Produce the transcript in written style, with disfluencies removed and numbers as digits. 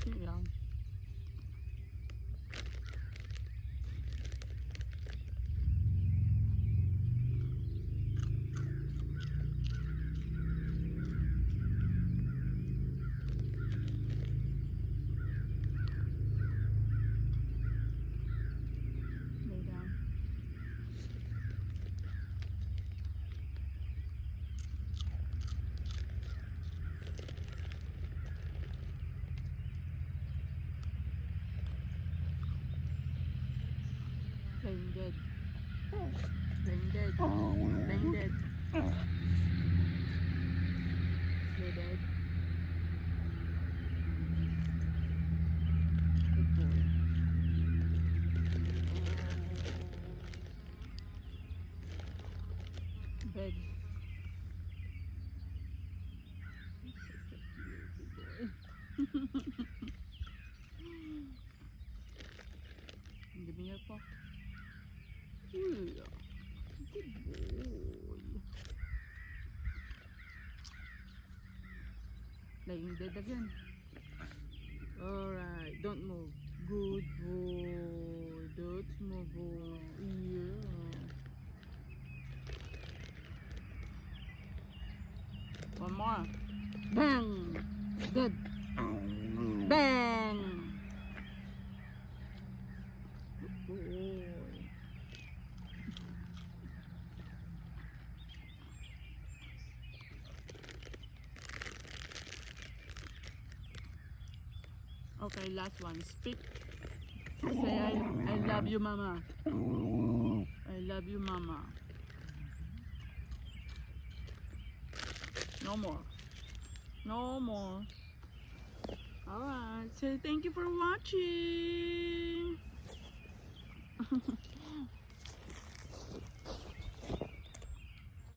Yeah. Lay down. Playing dead. Playing dead. Playing dead. Play dead. Good boy. Bed. Give me your paw. Yeah. Good boy. Laying dead again. Alright, don't move. Good boy. Don't move. Boy. Yeah. One more. Bang! Dead. Bang! Good boy. Okay, last one. Speak. Say I love you, mama. I love you, mama. No more. No more. Alright, say thank you for watching.